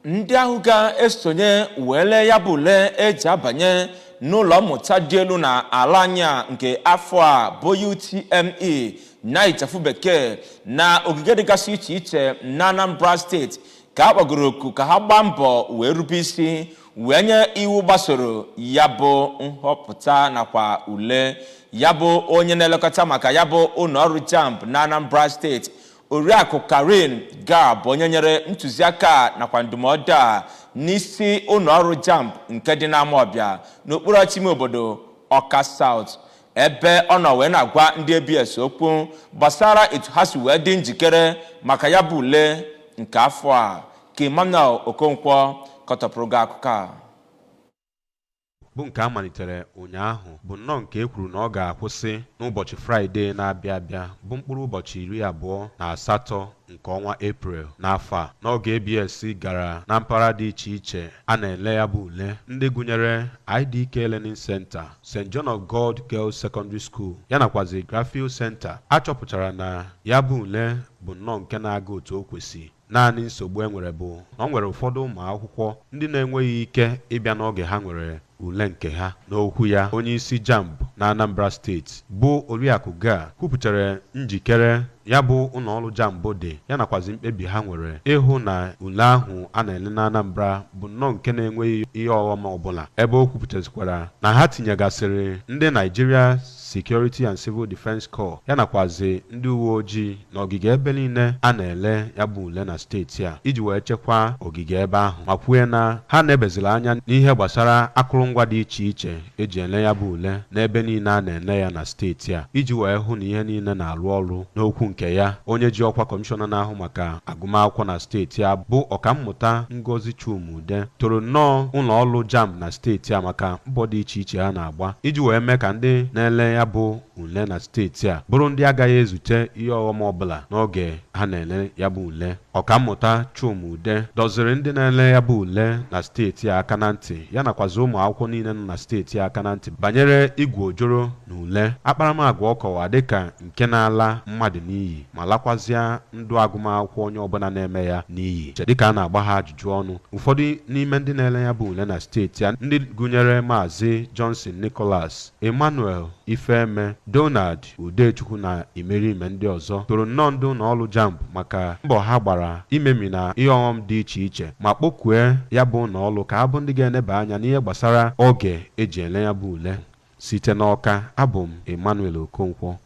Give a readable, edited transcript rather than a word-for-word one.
Ndị ahụ ga-esonye wee lee ya bụ ule eji abanye n'ụlọ mmụta dị elu na ala anyị a nke afọ a bụ UTME na ịchafụ bekee na ogige dịgasị iche iche na Anambra Steeti ka a kpọgoro oku ka ha gbaa mbọ wee rube isi wee nye iwu gbasoro ya bụ nhọpụta nakwa ule. Ya bụ onye na-elekọta maka ya bụ ụlọọrụ JAMB na Anambra Steeti, Oriakụ Karin Gar, bụ onye nyere ntụziaka nakwa ndụmọdụ a n'isi ụlọọrụ JAMB nke dị n'Amawbịa n'okpuru ọchịchị ime obodo Ọka South, ebe ọ nọ wee na-agwa ndị ABS okwu gbasara etu ha si wee dị njikere maka ya bụ ule nke afọ a. Ka Emmanuel Okonkwo kọtọpụrụ gị akụkọ a. Bụ nke a malitere ụnyaahụ, bụ nnọọ nke e kwuru na ọ ga-akwụsị n'ụbọchị Fraịde na-abịa abịa, bụ mkpụrụ ụbọchị 28 nke ọnwa Eprel n'afọ a. N'oge ABS gara na mpaghara dị iche iche a na-ele ya bụ ule, ndị gụnyere IDK Learning Center, St. John of God Girls Secondary School, ya nakwazi Graphic Center, a chọpụtara na ya bụ ule bụ nnọọ nke na-aga otu o kwesị. Naanị nsogbu e nwere bụ na ọ nwere ụfọdụ ụmụ akwụkwọ ndị na-enweghị ike ịbịa n'oge ha nwere ule nke ha. N'okwu ya, onye isi JAMB na Anambra Steeti bụ Oriakụ Gar kwupụtara njikere ya bụ ụlọọrụ JAMB dị ya, nakwazi mkpebi ha nwere ịhụ na ule ahụ a na-ele na Anambra bụ nnọọ nke na-enweghị ihe ọghọm ọbụla, ebe o kwupụtazikwara na ha tinyegasịrị ndị Nigeria Security and Civil Defence Corps, ya nakwazi ndị uwe ojii n'ogige ebe niile a na-ele ya bụ ule na steeti a iji wee chekwaa ogige ebe ahụ, ma kwue na ha na-ebezila anya n'ihe gbasara akụrụngwa dị iche iche eji ele ya bụ ule n'ebe niile a na-ele ya na steeti a iji wee hụ na ihe niile na-arụ ọrụ. N'okwu nke ya, onye ji ọkwa kọmishọna na-ahụ maka agụmakwụkwọ na steeti a, bụ Ọkammụta Ngozi Chuma-Udeh, toro nnọọ ụlọ ọrụ JAMB na steeti a maka mbọ dị iche iche ha na-agba iji wee mee ka ndị na-ele ya bụ ule na steeti a bụrụ ndị agaghị ezute ihe ọghọm ọbụla n'oge ha na-ele ya bụ ule. Ọkammụta Chuma-Udeh dọziri ndị na-ele ya bụ ule na steeti a aka na ntị, ya nakwazi ụmụ akwụkwọ niile nọ na steeti a aka na ntị banyere igwu ojoro na ule, akparamagwa ọ kọwa dịka nke na-ala mmadụ n'iyi ma lakwazịa ndụ agụmakwụkwọ onye ọbụla na-eme ya n'iyi. Dịka a na-agba ha ajụjụ ọnụ, ụfọdụ n'ime ndị na-ele ya bụ ule na steeti a, ndị gụnyere Maazị Johnson Nicholas, Emmanuel Ifeme, Donald Udechukwu na imerime ndị ọzọ, toro nnọọ ndị ụlọ ọrụ JAMB maka mbọ ha gbara imemina ihe ọghọm dị iche iche, ma kpọkue ya bụ ụlọ ọrụ ka ha bụ ndị ga-eneba anya n'ihe gbasara oge eji ele ya bụ ule. Site n'Ọka, abụ m Emmanuel Okonkwo.